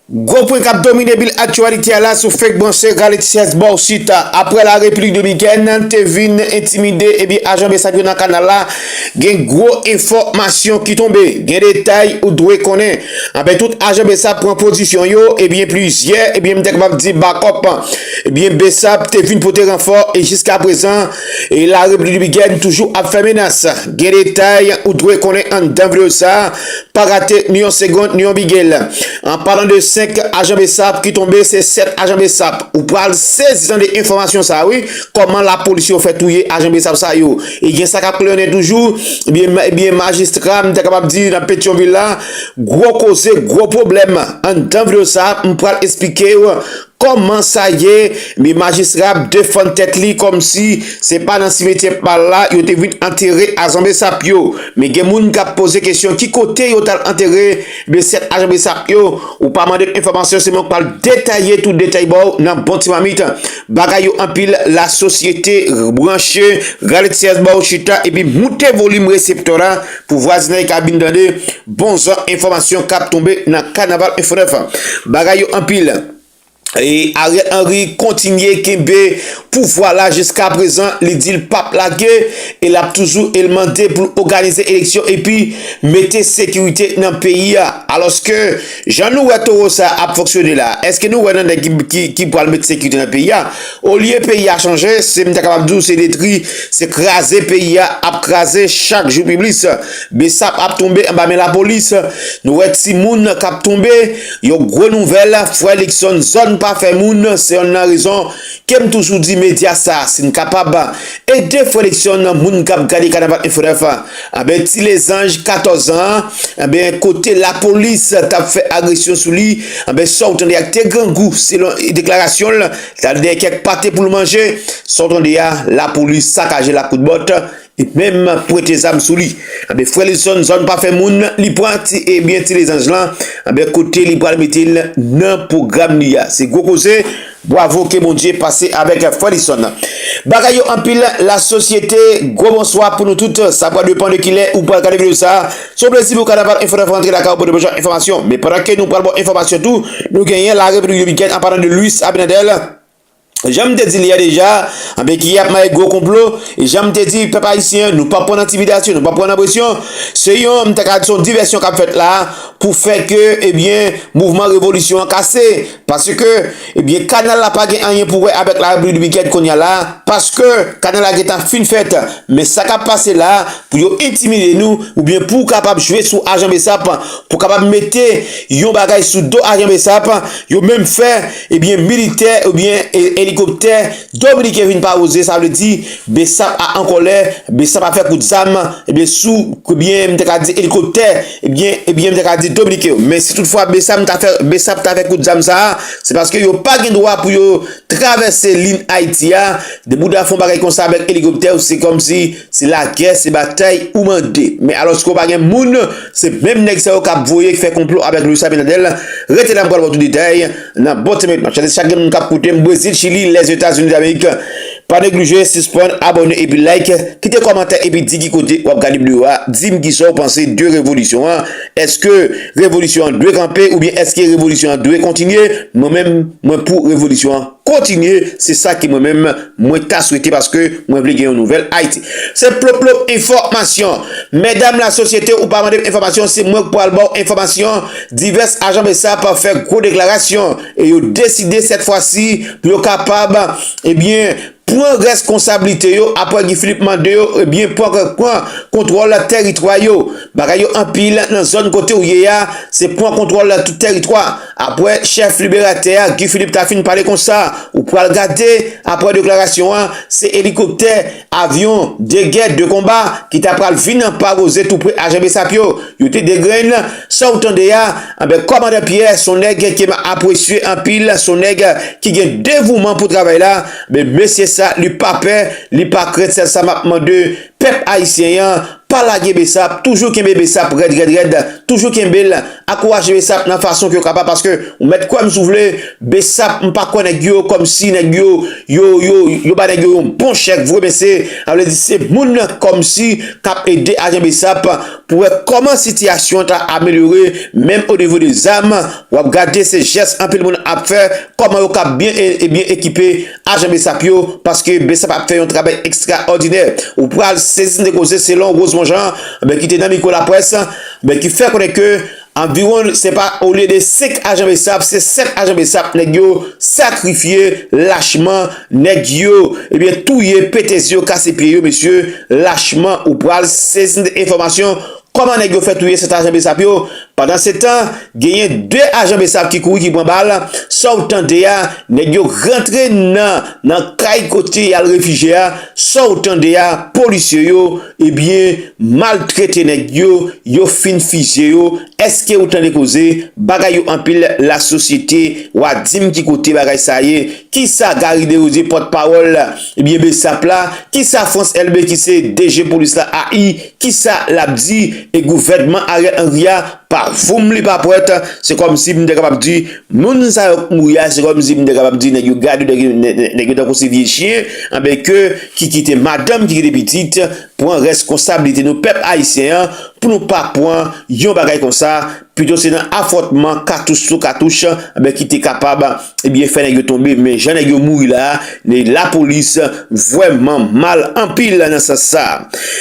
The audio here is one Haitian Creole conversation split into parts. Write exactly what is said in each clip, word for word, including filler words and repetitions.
Gwo pwen k ap domine bil aktyalite a la sou Fake Branche, Rale Tchèz Bawchita. Apre la Repiblik Dominikèn te vin entimide ebyen ajan BSAP yo nan kanal la, gen gwo enfòmasyon ki tonbe, gen detay ou dwe konnen. Anben tout ajan BSAP pran pozisyon yo, ebyen plizyè, ebyen m te kapab di bakòp, ebyen BSAP te vin pote ranfò e jiska prezan, e la Repiblik Dominikèn toujou ap fè menas. Gen detay ou dwe konnen anndan videyo sa a. Pa rate ni yon segonn, ni yon bigèl. An palan de senk ajan BSAP ki tonbe, se sèt ajan BSAP. Ou pral sezi tande enfòmasyon sa a, wi. Kòman lapolis yo fè touye ajan BSAP sa yo. E gen sa k ap klewonnen toujou. Ebyen, ebyen majistra, m te kapab di nan Petyonvil la, gwo koze, gwo pwoblèm. Anndan videyo sa a, m pral esplike w kòman sa ye, men majistra ap defann tèt li kòmsi se pa nan simetyè pa l la yo te vin antere ajan BSAP yo. Men gen moun k ap poze kesyon ki kote yo t al antere ebyen sèt ajan BSAP yo. Ou pa mande m enfòmasyon, se mwen k pral detaye tout detay ba w nan bon ti mamit. Bagay yo anpil, lasosyete branche, Rale Tchèz Bawchita epi moute volim reseptè la pou vwazinay ka vin tande bon jan enfòmasyon k ap tonbe nan Kanaval Enfo nèf. Bagay yo anpil. E Ariel Henry kontinye kenbe pouvwa la jiska prezan, li di l p ap lage e l ap toujou e l mande pou l òganize eleksyon epi mete sekirite nan peyi a. Alòske, jan nou wè towo sa ap fonksyone la, èske nou wè nan nèg ki, ki, ki pral met sekirite nan peyi a? Olye peyi a chanje, se m ta kapab di w se detri, se kraze peyi a ap kraze chak jou pi plis. BSAP ap tonbe anba men lapolis. Nou wè timoun k ap tonbe. Yon gwo nouvèl, frè Luckson, zòn pa fè moun, se yonn nan rezon ke m toujou di medya sa, si n kapab ede frè Luckson, moun k ap gade Kanaval Enfo nèf, anben ti lezanj katòz an, anben kote lapolis t ap fè agresyon sou li, anben sa w tande ak te grangou, selon deklarasyon l, t al dèyè kèk pate pou l manje, sa w tande a, lapolis sakaje l ak kout bòt, e menm pwente zam sou li. Anben, frè Luckson, zòn pa fè moun, li pran ti, ebyen, ti lezanj lan, anben, kote li pral mete l nan pwogram li a. Se gwo koze, bwavo ke Bondye pase avèk frè Luckson. Bagay yo anpil, lasosyete, gwo bonswa pou nou tout. Sa pral depann de kilè ou pral gade videyo sa. Se yon plezi pou Kanaval Enfo nèf rantre lakay ou pou de bon jan enfòmasyon. Men pandan ke nou pral ba w enfòmasyon tou, nou genyen la Repiblik Dominikèn an palan de Luis Abinader. Jan m te di l yè deja, anben ki ap maye gwo konplo, e jan m te di pèp ayisyen, nou p ap pran nan entimidasyon, nou p ap pran nan presyon. Se yon, m ta ka di, se yon divèsyon k ap fèt la pou fè ke, ebyen, mouvman revolisyon an kase. Paske, ebyen, kanal la pa gen anyen pou wè avèk la Repiblik Dominikèn kounye a la, paske kanal la gentan fin fèt. Men sa k ap pase la, pou yo entimide nou, oubyen pou w kapab jwe sou ajan BSAP, pou w kapab mete yon bagay sou do ajan BSAP, yo menm fè, ebyen, militè oubyen e-, elikoptè dominiken vin pa poze, sa vle di, BSAP a an kòlè, BSAP a fè kout zam, ebyen, sou, oubyen, m te ka di elikoptè, ebyen, ebyen, m te ka di dominiken yo. Men si toutfwa BSAP ta fè, BSAP ta fè kout zam sa a, se paske yo pa gen dwa pou yo travèse liy Ayiti a, depi w ta fè yon bagay konsa avèk elikoptè, se kòmsi se lagè, se batay ou mande. Men alòske w pa gen moun, se menm nèg sa yo k ap voye, k fè konplo avèk Luis Abinader. Rete la, m pral ba w tout detay nan bon ti minit. M ap swete chak moun k ap koute m, Brezil, Chili, Lèzetazini Damerik, pa neglije sispann abòne epi like, kite kòmantè epi di ki kote w ap gade videyo a, di m kisa w panse de revolisyon an. Èske revolisyon an dwe kanpe oubyen èske revolisyon an dwe kontinye? Mwen menm, mwen pou revolisyon an kontinye, se sa ke mwen menm, mwen ta swete paske mwen vle gen yon nouvèl Ayiti. Se Plop Plop Enfòmasyon. Medam lasosyete, ou pa mande m enfòmasyon, se mwen k pral ba w enfòmasyon. Divès ajan BSAP fè gwo deklarasyon e yo deside sèt fwa si pou yo kapab, ebyen, pran reskonsablite yo apre Guy Philippe mande yo, ebyen, pran, pran kontwòl tèritwa yo. Bagay yo anpil nan zòn kote w ye a, se pran kontwòl tout tèritwa. Apre chèf liberatè a, Guy Philippe ta fin pale konsa, ou pral gade, apre deklarasyon an, se elikoptè, avyon de gè, de konba, ki ta pral vin pa poze tou pre ajan BSAP yo. Yo te degrenn, sa w tande a, anben, kòmandan Pierre, se yon nèg ke m apresye anpil, se yon nèg ki gen devouman pou travay la, men mesye sa, li pa pè, li pa krent, sèl sa m ap mande pèp ayisyen an, pa lage Besap, toujou kenbe Besap rèd, rèd, rèd, toujou kenbe l, ankouraje Besap nan fason ke w kapab, paske ou mèt kwè m si w vle, Besap, m pa kwè nèg yo, kòmsi nèg yo, yo, yo, yo ba nèg yo yon bon chèk vre, men se, sa vle di se moun nan kòmsi k ap ede ajan Besap pou wè kòman sitiyasyon an ta amelyore, menm o nivo de zam, w ap gade se jès anpil moun ap fè, kòman yo ka byen e, e byen ekipe ajan Besap yo, paske Besap ap fè yon travay ekstraòdinè. Ou pral sezi tande koze selon Rosemond Jean, ben, ki te nan mikwo laprès, ben, ki fè konnen ke anviwon, se pa olye de senk ajan Besap, se sèt ajan Besap, nèg yo sakrifye lachman, nèg yo, ebyen, touye, pete zye yo, kase pye yo, mesye, lachman. Ou pral sezi tande enfòmasyon kòman nèg yo fè touye sèt ajan Besap yo. Pandansetan, genyen de ajan Besap ki kouri, ki pran bal. Sa w tande a, nèg yo rantre nan, nan kay kote y al refijye a. Sa w tande a, polisye yo, ebyen, maltrete nèg yo, yo fin fizye yo. Èske ou tande koze? Bagay yo anpil, lasosyete, w a di m ki kote bagay sa ye. Kisa Garry Desrosiers, pòtpawòl, ebyen, Besap la, kisa Frantz Elbé ki se D G polis la, A I, kisa l ap di? E gouvènman Ariel Henry a pa voum, li pa pwèt, se kòmsi m te kapab di, moun sa yo k mouri a, se kòmsi m te kapab di, nèg yo gade, nèg yo, nèg, nèg yo tankou se vye chen, anben ke, ki kite madanm, ki kite pitit, pran rèskonsabilite nou pèp ayisyen an, pou nou pa pran yon bagay konsa, pito se nan afwontman katouch sou katouch, anben ki te kapab, ebyen, fè nèg yo tonbe. Men jan nèg yo mouri la a, lapolis vrèman mal anpil nan sans sa.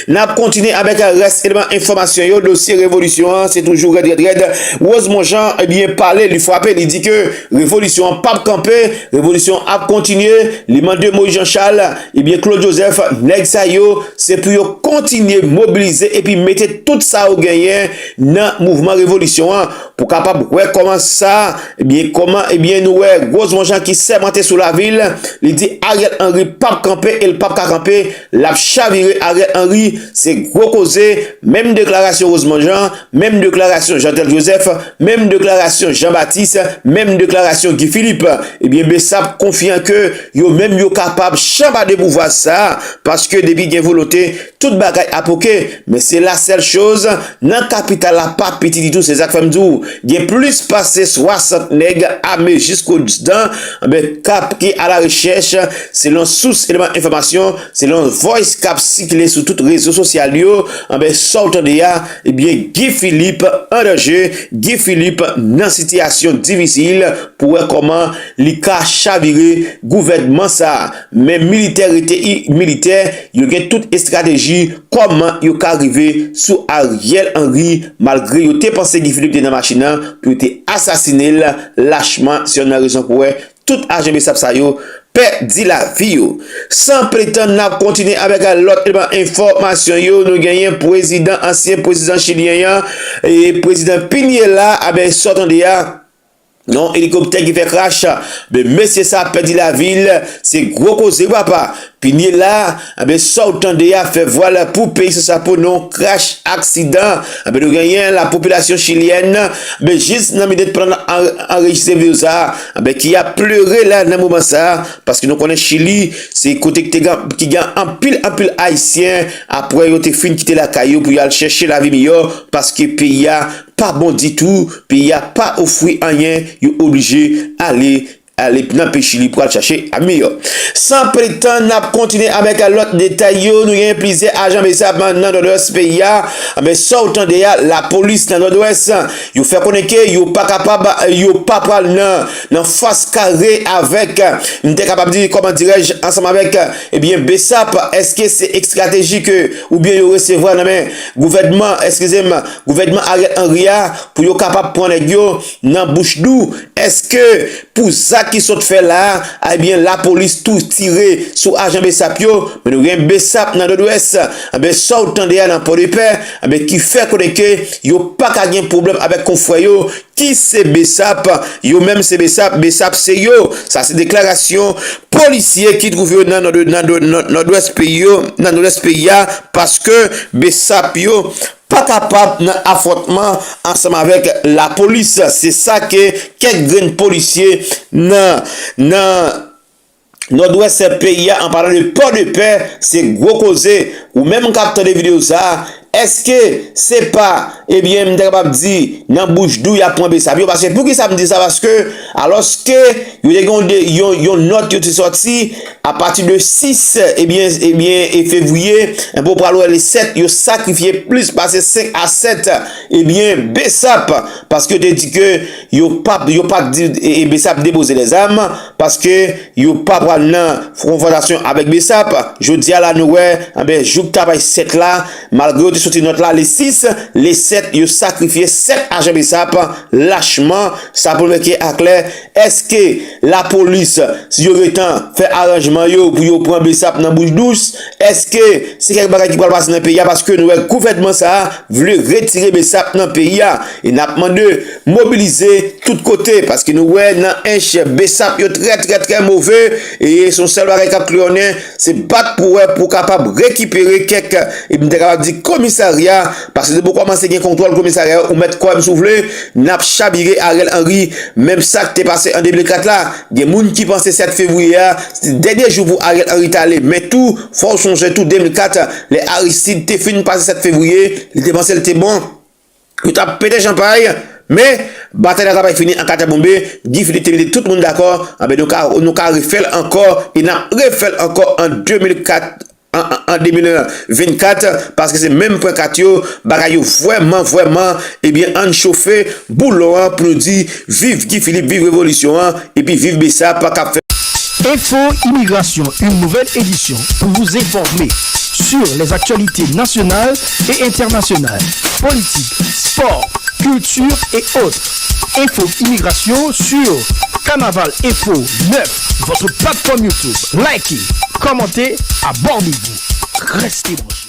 N ap kontinye avèk rès eleman enfòmasyon yo. Dosye revolisyon an, se toujou rèd, rèd, rèd. Rosemond Jean, ebyen, pale, li frape, li di ke revolisyon an p ap kanpe, revolisyon an ap kontinye. Li mande Moïse Jean Charles, ebyen, Claude Joseph, nèg sa yo, se pou yo kontinye mobilize epi mete tout sa yo genyen nan mouvman revolisyon an, pou kapab wè kòman sa, ebyen, kòman, ebyen, nou wè Rosemond Jean ki sèmante sou lavil, li di Ariel Henry p ap kanpe e l p ap ka kanpe, l ap chavire Ariel Henry, se gwo koze, menm deklarasyon Rosemond Jean, menm deklarasyon Jeantel Joseph, menm deklarasyon Jean Baptiste, menm deklarasyon Guy Philippe. Ebyen, Besap konfyan ke yo menm yo kapab chanbade pouvwa sa a, paske depi gen volonte, tout bagay ap oke. Men se la sèl choz, nan kapital la pa piti ditou, se sa k fè m di w, gen plis pase swasant nèg ame jisko dan, anben, k ap ki alarechèch, selon sous eleman enfòmasyon, selon voice k ap sikile sou tout rezo sosyal yo, anben, sa w tande a, ebyen, Guy Philippe an danje, Guy Philippe nan sitiyasyon difisil pou wè kòman li ka chavire gouvènman sa a. Men militè rete i-, militè, yo gen tout estrateji kòman yo ka rive sou Ariel Henry, malgre yo te panse Guy Philippe te nan machin nan pou yo te asasine l lachman, se youn nan rezon pou wè tout ajan Besap sa yo pèdi lavi yo. San pli tann, n ap kontinye avèk lòt eleman enfòmasyon yo. Nou genyen prezidan, ansyen prezidan chilyen an, e prezidan Piñera, a ben, sa w tande a, yon elikoptè ki fè krach, ben, mesye sa pèdi lavi l, se gwo koze, papa. Piñera, a ben, sa w tande a fè vwal pou peyi san chapo, nan krach, aksidan. A ben, nou genyen lapopilasyon chilyèn, ben, jis nan minit pandan n ap an-, anrejistre videyo sa a, a ben, ki ap plere la nan moman sa a, paske nou konnen Chili, se kote ki te gen, ki gen anpil, anpil Ayisyen, apre yo te fin kite lakay yo pou y al chèche lavi miyò, paske peyi a pa bon ditou, peyi a pa ofri anyen, yo oblije ale, ale nan peyi Chili pou al chache lavi miyò. San pèdi tan, n ap kontinye avèk lòt detay yo. Nou gen plizyè ajan Besap nan Nòdwès peyi a. Men sa w tande a, lapolis nan Nòdwès, yo fè konnen ke yo pa kapab, yo pa pral nan, nan fas kare avèk, m te kapab di, kòman dirèj, ansanm avèk, ebyen, Besap. Èske se estrateji ke, oubyen yo resevwa nan men gouvènman, eskize m, gouvènman Ariel Henry a, pou yo kapab pran nèg yo nan bouch dou? Èske pou zak ki sot fè la a, ebyen, lapolis tou tire sou ajan Besap yo? Men nou gen Besap nan Nòdwès, ebyen, sa w tande a nan Pòdepè, ebyen, ki fè konnen ke yo pa ka gen pwoblèm avèk konfrè yo, ki se Besap, yo menm se Besap, Besap se yo. Sa se deklarasyon polisye ki twouve yo nan, nan, nan, nan Nòdwès peyi yo, nan Nòdwès peyi a, paske Besap yo pa kapab nan afwontman ansanm avèk lapolis. Se sa ke kèk grenn polisye nan, nan Nòdwès peyi a, an palan de Pòdepè, se gwo koze. Ou menm k ap tande videyo sa a, Èske se pa, ebyen, m ta kapab di, nan Bouch Dou y ap pran Besap yo? Paske, poukisa m di sa? Paske, alòske yo te gen yon de- yon, yon nòt yo te sòti apati de sis, ebyen, ebyen, e fevriye, enben, w pral wè le sèt, yo sakrifye plis pase senk a sèt, ebyen, Besap, paske yo te di ke yo p ap, yo p ap di, e, e Besap depoze lèzam, paske yo pa pral nan konfwontasyon avèk Besap. Jodi a la, nou wè, anben, jouk tapay sèt la, malgre yo te soti nòt la le sis, le sèt, yo sakrifye sèt ajan Besap lachman. Sa pwouvwe ke aklè, èske lapolis, si yo gentan fè aranjman yo pou yo pran Besap nan Bouch Dous, èske se kèk bagay ki pral pase nan peyi a? Paske nou wè gouvènman sa a vle retire Besap nan peyi a. E n ap mande mobilize tout kote, paske nou wè nan Ench, Besap yo trè, trè, trè move, e se yon sèl bagay k ap klewonnen, se bat pou wè pou kapab rekipere kèk, e m te kapab di komisarya, paske depi w kòmanse gen kontwòl komisarya yo, ou mèt kwè m si w vle, n ap chabire Ariel Henry, menm sa k te pase an de mil kat la, gen moun ki panse sèt fevriye a, se dènye jou pou Ariel Henry t ale, men tou, fò w sonje tou de mil kat, lè Aristide te fin pase sèt fevriye, li te panse l te bon. Yo t ap pete chanpay, men batay la t ap fini an katè bonbe. Guy Philippe te mete tout moun dakò, anben nou ka, nou ka refè l ankò, e n ap refè l ankò an de mil kat, an, an, an de mil vennkat, paske se menm pwen kat yo, bagay yo vrèman, vrèman, ebyen, ann chofe boulon an pou nou di, viv Guy Philippe, viv revolisyon an, epi viv Besap k ap fè. Info Immigration, une nouvelle édition pour vous informer sur les actualités nationales et internationales, politique, sport, culture et autres. Info Immigration sur Carnaval Info neuf, votre plateforme YouTube. Likez, commentez, abonnez-vous. Restez branchés.